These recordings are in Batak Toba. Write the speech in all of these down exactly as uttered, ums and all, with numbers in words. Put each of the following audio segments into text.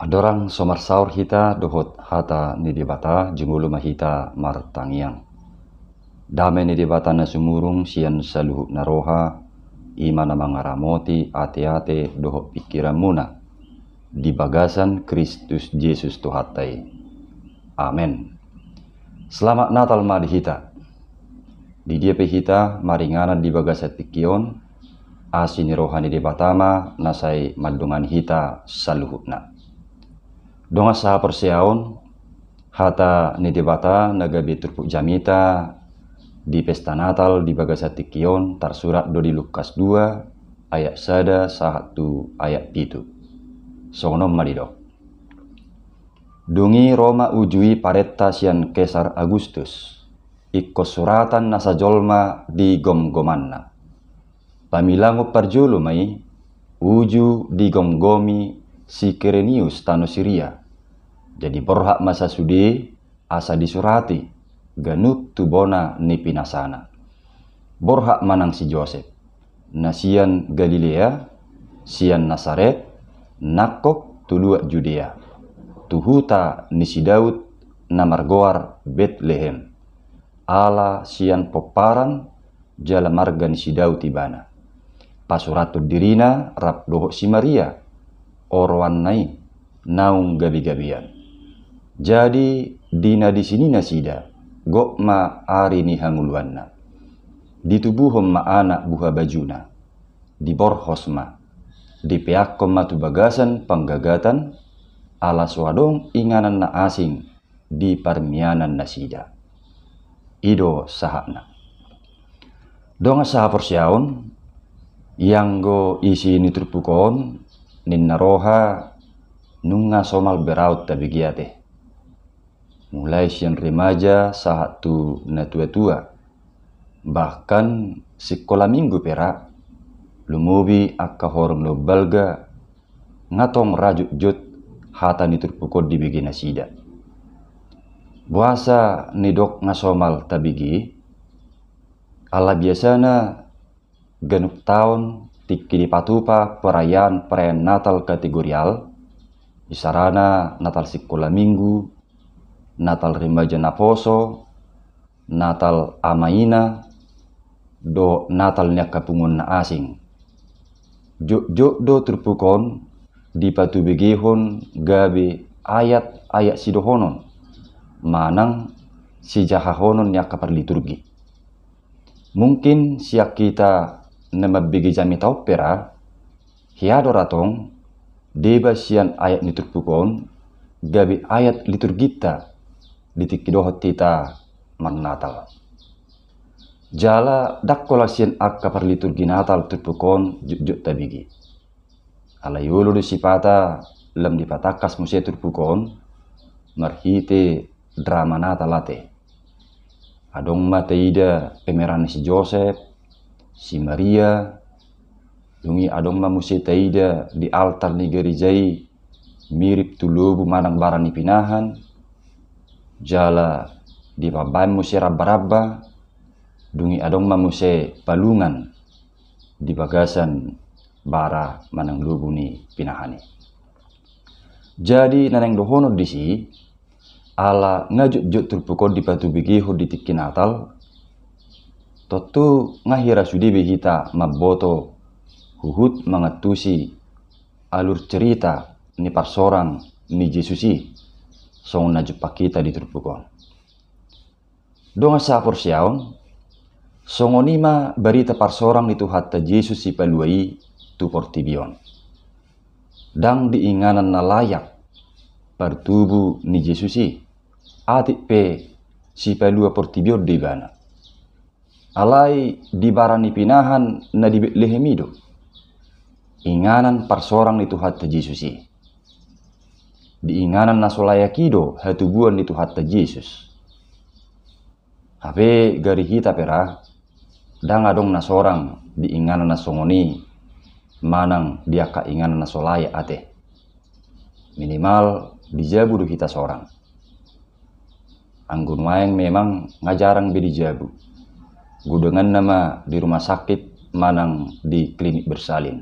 Andorang so marsaor hita dohot hata ni Debata, jumolo ma hita martangiang. Dame ni Debata na sumurung sian saluhut na roha, i ma na mangaramoti ateate dohot pingkiranmuna di bagasan Kristus Jesus Tuhanta i. Amen. Selamat Natal ma di hita. Di dia pe hita maringanan di bagasan tingki on, asi ni roha ni Debata ma na sai mandongani hita saluhutna. Dongan sahaporseaon, hata ni Debata na gabe turpuk jamita di pesta Natal di bagasan tingki on tarsurat do di Lukas dua ayat sada sahat tu ayat pitu. Songon on ma didok. Dung i ro ma uju i parenta sian Kesar Agustus, ingkon suratan na sajolma di gomgomanna. Pamilangon parjolo ma i, uju digomgomi si Kirenius tano Siria. Jadi borhat ma sasude asa disurati ganup tu bona ni pinasana. Borhat ma nang si Josep, na sian Galilea, sian Nasaret, nangkok tu luat Judea, tu huta ni si Daud na margoar Betlehem, ala sian pomparan jala marga ni si Daud ibana. Pasurathon dirina rap dohot si Maria, oroanna i, naung gabegabean. Jadi di na disi ni nasida, gok ma ari ni hangoluanna. Ditubuhon ma anak buha bajuna. Diborhos ma. Dipeakkon ma tu bagasan panggagatan, ala so adong inganan na asing di parmianan nasida. I do sahatna. Dongan sahaporseaon, ianggo isi ni turpuk on, ninna roha nunga somal be ra on tabege ate. Mulai sian remaja sahat tu natuatua. Bahkan sikola minggu pe ra, lumobi angka horong na umbalga, nga tong ra jotjot hata ni turpuk on dibege nasida. Boasa nidok nga somal tabege? Ala biasana ganup taon tingki dipatupa perayaan-perayaan Natal kategorial, isarana Natal sikola minggu, Natal remaja naposo, Natal ama ina, dohot Natal ni angka punguan na asing. Jotjot do turpuk on dipatubegehon gabe ayat-ayat sidohonon manang sijahahonon ni angka parliturgi. Mungkin sian hita na mambege jamita on pe ra, hea do ra tong deba sian ayat ni turpuk on gabe ayat liturginta di tingki dohot hita marnatal. Jala ndang holan sian angka parliturgi Natal turpuk on jotjot tabege. Alai olo do sipata lam dipatangkas muse turpuk on marhite drama Natal ate. Adong ma taida pemeran ni si Josep, si Maria, dung i adong ma muse taida di altar ni gareja i mirip tu lobu manang bara ni pinahan, jala dipambaen muse rambaramba, dung i adong ma muse palungan di bagasan bara manang lobu ni pinahan i. Jadi na naeng dohonon disi, ala nga jotjot turpuk on dipatubegehon di tingki Natal, tontu nga hira sude be hita mamboto huhut mangantusi alur cerita ni parsorang ni Jesus i, songon na jumpang hita di turpuk on. Dongan sahaporseaon, songon i ma barita parsorang ni Tuhanta Jesus Sipalua i tu portibi on. Ndang di inganan na layak partubu ni Jesus i, atik pe sipalua portibi on do ibana. Alai di bara ni pinahan na di Betlehem i do inganan parsorang ni Tuhanta Jesus i. Di inganan na so layak i do hatubuan ni Tuhanta Jesus. Hape gari hita pe ra, ndang adong na sorang di inganan na songon i manang di angka inganan na so layak ate. Minimal di jabu do hita sorang. Anggo nuaeng memang nga jarang be di jabu. Godangna ma di rumah sakit manang di klinik bersalin.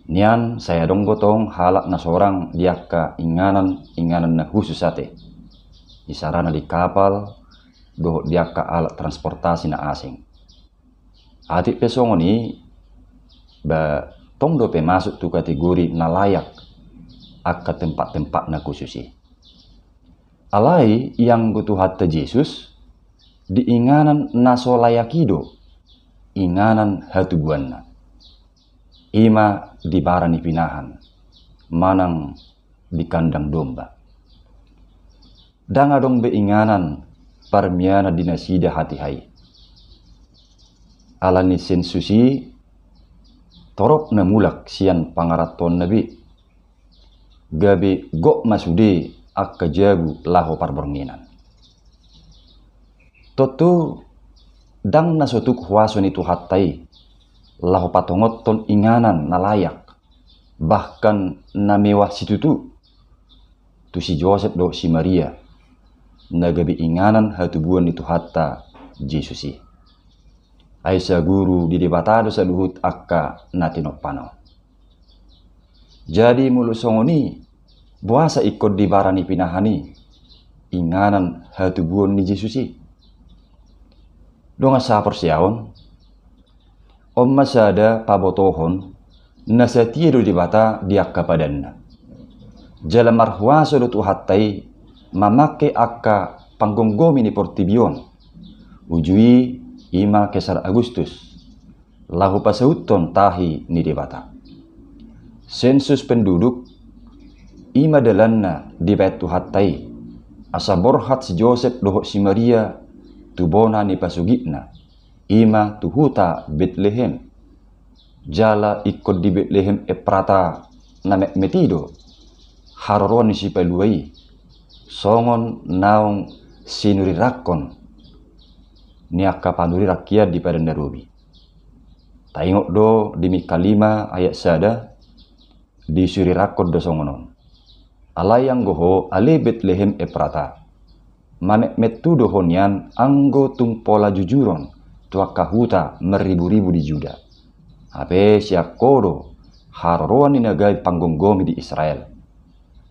Nian sai adong do tong halak na sorang di angka inganan-inganan na khusus ate, isarana di kapal dohot di angka alat transportasi na asing. Atik pe songon i, ba tong dope masuk tu kategori na layak angka tempat-tempat na khusus i. Alai ianggo Tuhanta Jesus, di inganan na so layak i do inganan hatubuanna. I ma di bara ni pinahan manang di kandang domba. Ndang adong be inganan parmianan di nasida hatiha i. Ala ni sensus i, torop na mulak sian pangarantoanna be, gabe gok ma sude angka jabu laho parbornginan. Tontu ndang na so tuk huaso ni Tuhanta i laho patongothon inganan na layak, bahkan na mewah situtu, tu si Josep dohot si Maria, na gabe inganan hatubuan ni Tuhanta Jesus i. Ai saguru di Debata do saluhut angka na tinompana on. Jadi molo songon i, boasa ingkon di bara ni pinahan i inganan hatubuan ni Jesus i? Dongan sahaporseaon, on ma sada pabotohon na satia do Debata di angka padanna. Jala marhuaso do Tuhanta i mamangke angka panggomgomi ni portibi on. Uju i, i ma Kesar Agustus, laho pasauthon tahi ni Debata. Sensus penduduk, i ma dalanna dibaen Tuhanta i, asa borhat si Josep dohot si Maria tu bona ni pasogitna, i ma tu huta Betlehem. Jala ingkon di Betlehem Efrata na metmet i do haroroan ni Sipalua i, songon naung sinurirangkon ni angka panurirang hian di Padan na Robi. Taingot do di Mika lima ayat sada, disurirangkon do songon on. Alai anggo ho ale Betlehem Efrata, mametmet tu do ho nian anggo tung pola jujuron tu angka huta marriburibu di Juda. Hape sian ho do haroroan ni na gabe panggomgomi di Israel.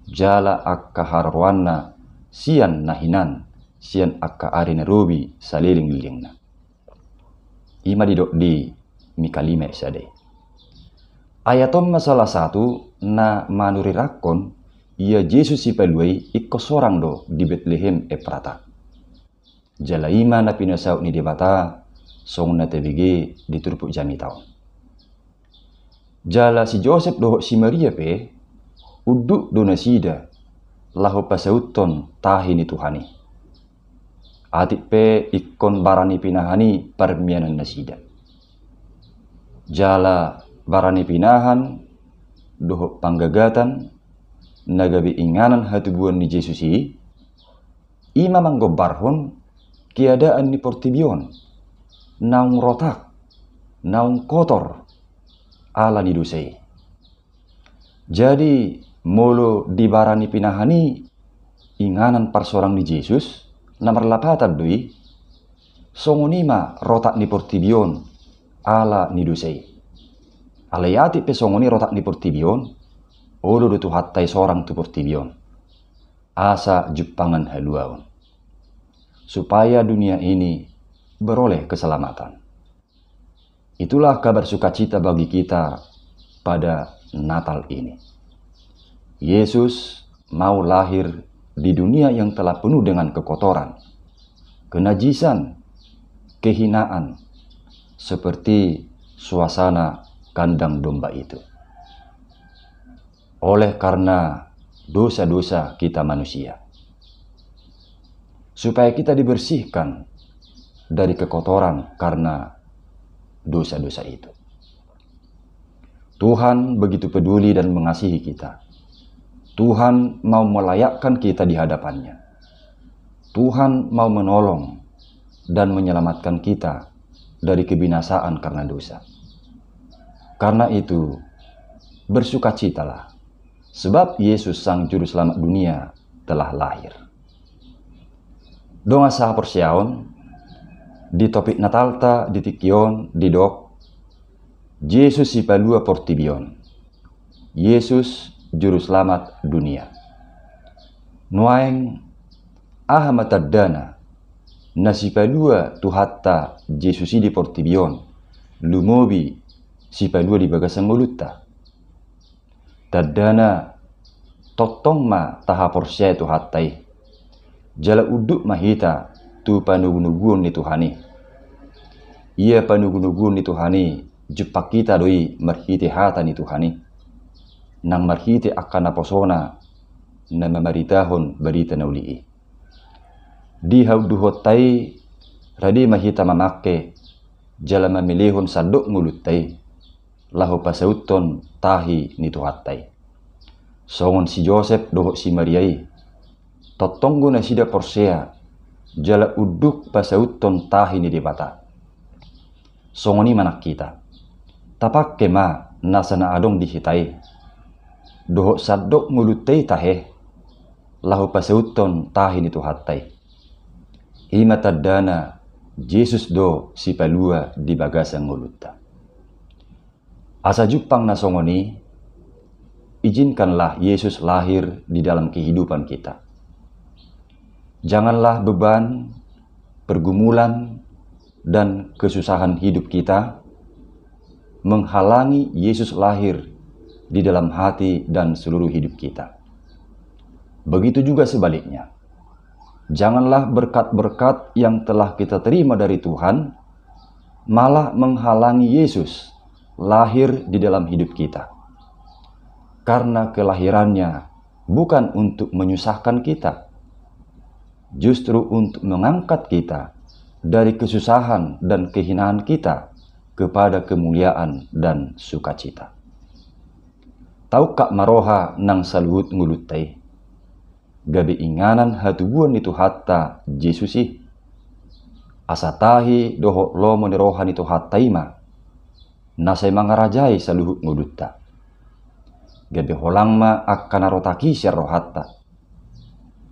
Jala angka haroroanna sian na hinan, sian angka ari na robi salelenglelengna. I ma didok di Mika lima ayat sada i. Ayat on ma salah satu na manurirangkon ia Jesus Sipalua i ingkon sorang do di Betlehem Efrata. Jala i ma na pinasaut ni Debata songon na tabege di turpuk jamita on. Jala si Josep dohot si Maria pe unduk do nasida laho pasauthon tahi ni Tuhan i. Atik pe ingkon bara ni pinahan i parmianan nasida. Jala bara ni pinahan dohot panggagatan na gabe inganan hatubuan ni Jesus i, i ma manggombarhon keadaan ni portibi on naung rotak, naung kotor ala ni dosa i. Jadi molo di bara ni pinahan i inganan parsorang ni Jesus, na marlapatan do i, songon i ma rotak ni portibi on ala ni dosa i. Alai atik pe songon i rotak ni portibi on, olo do Tuhanta i sorang tu portibi on asa jumpangan haluaon, supaya dunia ini beroleh keselamatan. Itulah kabar sukacita bagi kita pada Natal ini. Yesus mau lahir di dunia yang telah penuh dengan kekotoran, kenajisan, kehinaan, seperti suasana kandang domba itu. Oleh karena dosa-dosa kita manusia, supaya kita dibersihkan dari kekotoran karena dosa-dosa itu. Tuhan begitu peduli dan mengasihi kita. Tuhan mau melayakkan kita di hadapan-Nya. Tuhan mau menolong dan menyelamatkan kita dari kebinasaan karena dosa. Karena itu, bersukacitalah, sebab Yesus, Sang Juru Selamat dunia, telah lahir. Dongan sahaporseaon, di topik Natalta di tingki on didok, Jesus Sipalua portibi on. Yesus Juruselamat dunia. Nuaeng, aha ma tandana na sipalua Tuhanta Jesus i di portibi on, lumobi sipalua di bagasan ngolunta? Tandana, tongtong ma tahaporseai Tuhanta i, jala unduk ma hita tu panogunoguon ni Tuhan i. Ia panogunoguon ni Tuhan i jumpang hita do i marhite hata ni Tuhan i, nang marhite angka naposona na mamaritahon barita na uli i. Di haunduhonta i, rade ma hita mamangke jala mamelehon sandok ngolunta i laho pasauthon tahi ni Tuhanta i. Songon si Josep dohot si Maria i, tongtong do nasida porsea jala unduk pasauthon tahi ni Debata. Songon i ma nang hita, tapangke ma nasa na adong di hita i dohot sandok ngolunta i tahe laho pasauthon tahi ni Tuhanta i. I ma tandana, Jesus do sipalua di bagasan ngolunta. Asa jumpang na songon i, izinkanlah Yesus lahir di dalam kehidupan kita. Janganlah beban, pergumulan, dan kesusahan hidup kita menghalangi Yesus lahir di dalam hati dan seluruh hidup kita. Begitu juga sebaliknya. Janganlah berkat-berkat yang telah kita terima dari Tuhan malah menghalangi Yesus lahir di dalam hidup kita. Karena kelahirannya bukan untuk menyusahkan kita, justru untuk mengangkat kita dari kesusahan dan kehinaan kita kepada kemuliaan dan sukacita. Taungkap ma roha nang saluhut ngolunta i, gabe inganan hatubuan ni Tuhanta Jesus i. Asa tahi dohot lomo ni roha ni Tuhanta i ma na sai mangarajai saluhut ngolunta. Gabe holang ma angka na rotak i sian rohanta.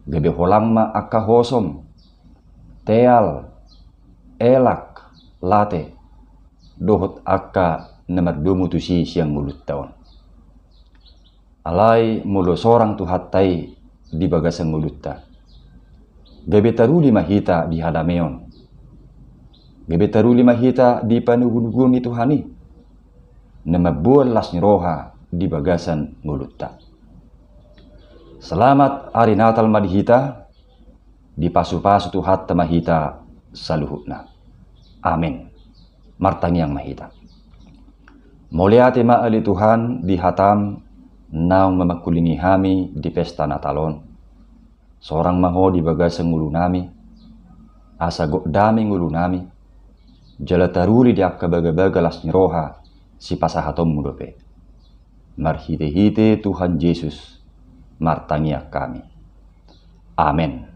Gabe holang ma angka hosom, teal, elak, late, dohot angka na mardomu tusi sian ngolunta on. Alai molo sorang Tuhanta i di bagasan ngolunta, gabe taruli ma hita di hadameon. Gabe taruli ma hita di panogunoguon ni Tuhan i, na mamboan las ni roha di bagasan ngolunta. Selamat ari Natal ma di hita, dipasupasu Tuhanta ma hita saluhutna. Amen. Martangiang ma hita. Mauliate ma ale Tuhan di hatam naung mamangkulingi hami di pesta Natal on. Sorang ma Ho di bagasan ngolunami, asa gok dame ngolunami, jala taruli di angka bagabaga las ni roha sipasahatonmu dope. Marhitehite Tuhan Jesus martangiang hami. Amen.